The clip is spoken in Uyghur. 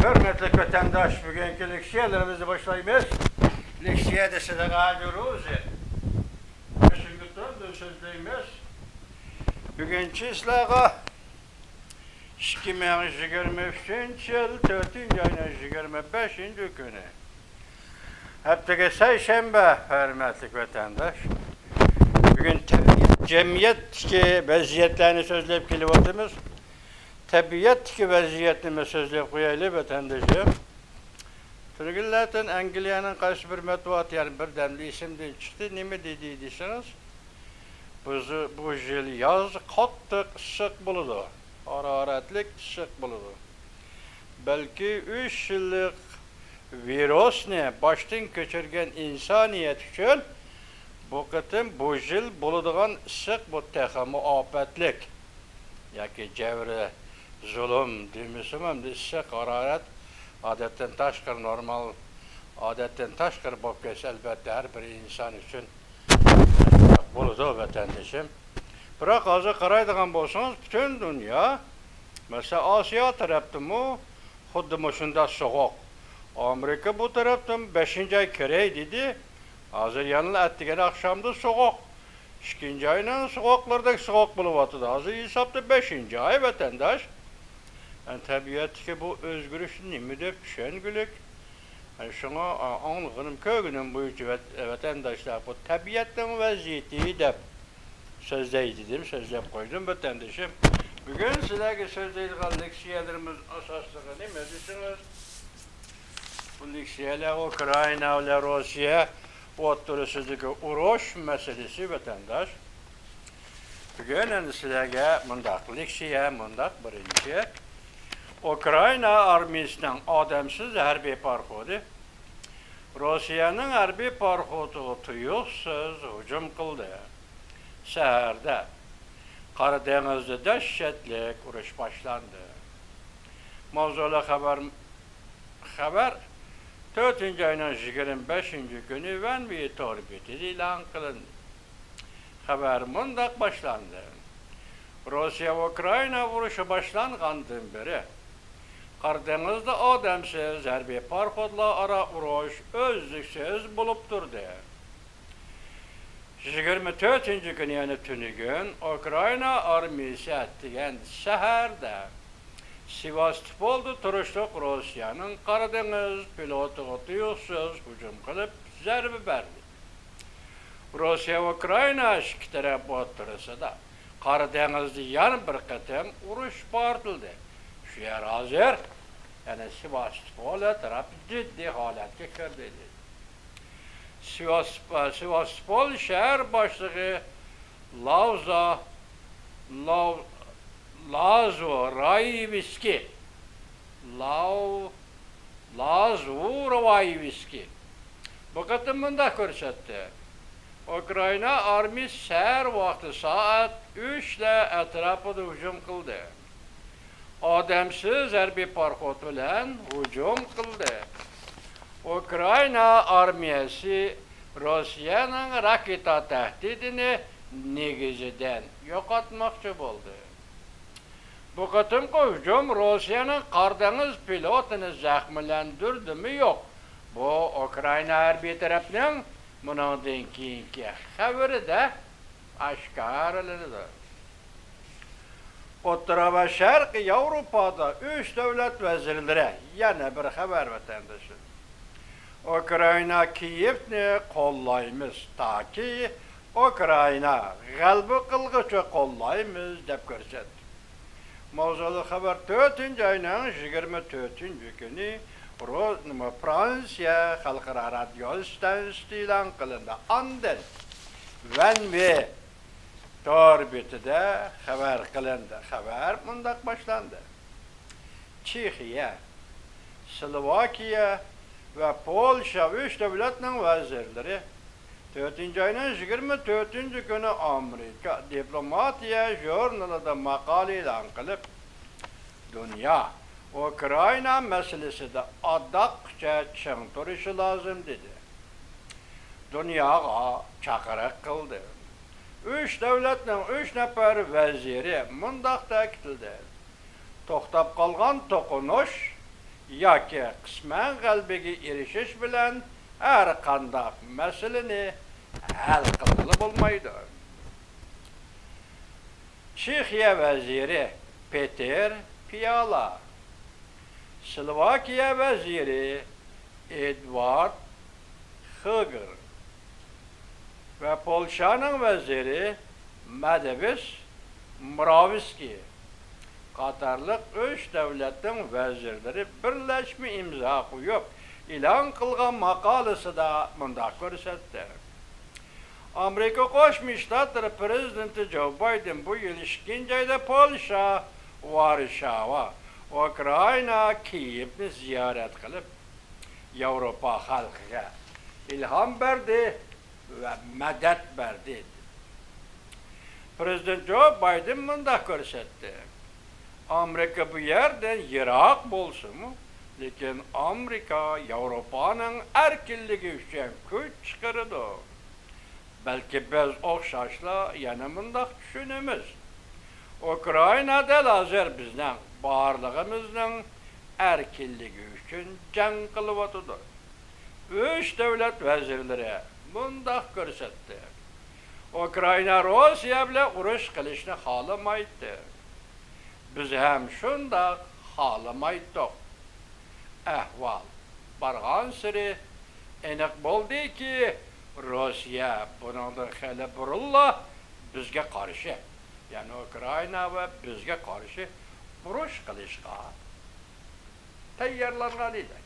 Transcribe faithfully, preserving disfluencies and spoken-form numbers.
ھۆرمەتلىك ۋەتەنداش، بۈگۈنكى لېكسىيەلىرىمىزنى باشلايمىز. لېكسىيەدە سىلەرگە ھازىر ئۆزى. بېشىمگە تۇردۇم، سۆزلەيمىز. بۈگۈن چىسلاغا ئىككى مىڭ يىگىرمە ئۈچىنچى يىل تۆتىنچى ئاينىڭ يىگىرمە بەشىنچى كۈنى. ھەپتىگە سەيشەنبە، ھۆرمەتلىك ۋەتەنداش. بۈگۈن تەبىئەت، جەمئىيەتتىكى ۋەزىيەتلەرنى سۆزلەپ كېلىۋاتىمىز. تەبىئەتتىكى ۋەزىيەتنىمۇ سۆزلەپ قويايلى، ۋەتەندىشىم. تۈنۈگۈنلەردىن ئەنگلىيەنىڭ قايسى بىر مەتبۇئاتى، يەنە بىردەمدە ئېسىمدىن چىقتى، نېمە دېدى دېسىڭىز، بۇ زى-، بۇ يىل ياز قاتتىق ئىسسىق بولىدۇ، ھارارەتلىك ئىسسىق بولىدۇ. بەلكى ئۈچ يىللىق ۋىرۇسنى باشتىن كەچۈرگەن ئىنسانىيەت ئۈچۈن بۇ قېتىم بۇ يىل بولىدىغان ئىسسىق بۇ تېخىمۇ ئاپەتلىك. ياكى جەۋرى زۇلۇم دېمىسىمۇ، ئەمدى ئىسسىق ھارارەت ئادەتتىن تاشقىرى نورمال، ئادەتتىن تاشقىرى بولۇپ كەتسە، ئەلۋەتتە، ھەر بىر ئىنسان ئۈچۈن بولىدۇ، ۋەتەندىشىم. بىراق ھازىر قارايدىغان بولسىڭىز، پۈتۈن دۇنيا، مەسىلەن، ئاسىيا تەرەپتىمۇ خۇددى مۇشۇنداق سوغۇق. ئامېرىكا بۇ تەرەپتىن بەشىنچى ئاي كىرەي دېدى. ھازىر يەنىلا ئەتىگەن ئاخشامدا سوغۇق. ئىككىنچى ئاينىڭ سوغۇقلىرىدەك سوغۇق بولۇۋاتىدۇ. ھازىر ھېسابتا بەشىنچى ئاي، ۋەتەنداش. يەنى تەبىئەتتىكى بۇ ئۆزگىرىشنى نېمە دەپ چۈشەنگۈلۈك؟ يەنى شۇڭا، ئا، ئاڭلىغىنىم، كۆرگىنىم بويىچە ۋەت-، ۋەتەنداشلار بۇ تەبىئەتنىڭ ۋەزىيىتى دەپ سۆزلەي دېدىم، سۆزلەپ قويدۇم، ۋەتەندىشىم. بۈگۈن سىلەرگە سۆزلەيدىغان لېكسىيەلىرىمىز ئاساسلىقى نېمە دېسىڭىز، بۇ لېكسىيەلەر ئۇكرائىنا بىلەن روسىيە ئوتتۇرىسىدىكى ئۇرۇش مەسىلىسى، ۋەتەنداش. بۈگۈن ئەمدى سىلەرگە مۇنداق لېكسىيە، مۇنداق، بىرىنچى، ئۇكرائىنا ئارمىيىسىنىڭ ئادەمسىز ھەربىي پاراخوتى روسىيەنىڭ ھەربىي پاراخوتىغا تۇيۇقسىز ھۇجۇم قىلدى. سەھەردە قارا دېڭىزدا دەھشەتلىك ئۇرۇش باشلاندى. ماۋزۇلۇق خەۋەر، خەۋەر تۆتىنچى ئاينىڭ يىگىرمە بەشىنچى كۈنى ۋەنۋى تور بېتىدە ئېلان قىلىندى. خەۋەر مۇنداق باشلاندى: روسىيە ئۇكرائىنا ئۇرۇشى باشلانغاندىن بېرى، قارا دېڭىزدا ئادەمسىز ھەربىي پاراخوتلار ئارا ئۇرۇش ئۈزلۈكسىز بولۇپ تۇردى. يىگىرمە تۆتىنچى كۈنى، يەنى تۈنۈگۈن، ئۇكرائىنا ئارمىيىسى ئەتىگەن سەھەردە سېۋاستوپولدا تۇرۇشلۇق روسىيەنىڭ قارا دېڭىز پلوتىغا تۇيۇقسىز ھۇجۇم قىلىپ، زەربە بەردى. روسىيە، ئۇكرائىنا ئىككى تەرەپ ئوتتۇرىسىدا قارا دېڭىزدا يەنە بىر قېتىم ئۇرۇش پارتلىدى. شۇ يەر ھازىر، يەنى سېۋاستوپول ئەتراپى جىددىي ھالەتكە كىردى. سېۋاستوپول، سېۋاستوپول شەھەر باشلىقى لاۋزا، لاۋ-، لازو رايېۋسكىي، لاۋ-، لازو رايېۋسكىي بۇ قېتىم مۇنداق كۆرسەتتى: ئۇكرائىنا ئارمىيىسى سەھەر ۋاقتى سائەت ئۈچلەر ئەتراپىدا ھۇجۇم قىلدى. ئادەمسىز ھەربىي پاراخوت بىلەن ھۇجۇم قىلدى. ئۇكرائىنا ئارمىيەسى روسىيەنىڭ راكېتا تەھدىتىنى نېگىزىدىن يوقاتماقچى بولدى. بۇ قېتىمقى ھۇجۇم روسىيەنىڭ قارا دېڭىز پلوتىنى زەخىملەندۈردىمۇ يوق، بۇ ئۇكرائىنا ھەربىي تەرەپنىڭ مۇنىڭدىن كېيىنكى خەۋىرىدە ئاشكارىلىنىدۇ. ئوتتۇرا ۋە شەرقىي ياۋروپادا ئۈچ دۆلەت ۋەزىرلىرى يەنە بىر خەۋەر، ۋەتەندىشىم. ئۇكرائىنا كىيېۋنى قوللايمىز، تاكى ئۇكرائىنا غەلىبە قىلغۇچە قوللايمىز، دەپ كۆرسەتتى. ماۋزۇلۇق خەۋەر تۆتىنچى ئاينىڭ يىگىرمە تۆتىنچى كۈنى رو-، نېمە، فرانسىيە خەلقئارا رادىيو ئىستانسىسىدا ئېلان قىلىندى. ئاندىن ۋەنۋى تور بېتىدە خەۋەر قىلىندى. خەۋەر مۇنداق باشلاندى: چېخىيە، سلوۋاكىيە ۋە پولشا ئۈچ دۆلەتنىڭ ۋەزىرلىرى تۆتىنچى ئاينىڭ يىگىرمە تۆتىنچى كۈنى ئامېرىكا دىپلوماتىيە ژۇرنىلىدا ماقالە ئېلان قىلىپ، دۇنيا ئۇكرائىنا مەسىلىسىدە ئاداققىچە چىڭ تۇرۇشى لازىم، دېدى. دۇنياغا چاقىرىق قىلدى. ئۈچ دۆلەتنىڭ ئۈچ نەپەر ۋەزىرى مۇنداق تەكىتلىدى: توختاپ قالغان توقۇنۇش ياكى قىسمەن غەلىبىگە ئېرىشىش بىلەن ھەر قانداق مەسىلىنى ھەل قىلغىلى بولمايدۇ. چېخىيە ۋەزىرى پېتېر پىيالا، سلوۋاكىيە ۋەزىرى ئېدۋارد خېگېر ۋە پولشانىڭ ۋەزىرى مادېۋىس موراۋىسكىي قاتارلىق ئۈچ دۆلەتنىڭ ۋەزىرلىرى بىرلەشمە ئىمزا قويۇپ ئېلان قىلغان ماقالىسىدا مۇنداق كۆرسەتتى: ئامېرىكا قوشما شتاتلىرى پىرېزىدېنتى جو بايدېن بۇ يىل ئىككىنچى ئايدا پولشا، ۋارشاۋا، ئۇكرائىنا، كىيېۋنى زىيارەت قىلىپ، ياۋروپا خەلقىگە ئىلھام بەردى ۋە مەدەت بەردى. پىرېزىدېنت جو بايدېن مۇنداق كۆرسەتتى: ئامېرىكا بۇ يەردىن يىراق بولسىمۇ، لېكىن ئامېرىكا ياۋروپانىڭ ئەركىنلىكى ئۈچۈن كۈچ چىقىرىدۇ. بەلكى بىز ئوخشاشلا يەنە مۇنداق چۈشىنىمىز: ئۇكرائىنا دەل ھازىر بىزنىڭ بارلىقىمىزنىڭ ئەركىنلىكى ئۈچۈن جەڭ قىلىۋاتىدۇ. ئۈچ دۆلەت ۋەزىرلىرى مۇنداق كۆرسەتتى: ئۇكرائىنا روسىيە بىلەن ئۇرۇش قىلىشنى خالىمايتتى. بىز ھەم شۇنداق خالىمايتتۇق. ئەھۋال بارغانسېرى ئېنىق بولدىكى، روسىيە بۇنىڭدىن خېلى بۇرۇنلا بىزگە قارشى، يەنى ئۇكرائىنا ۋە بىزگە قارشى ئۇرۇش قىلىشقا تەييارلانغان ئىدى.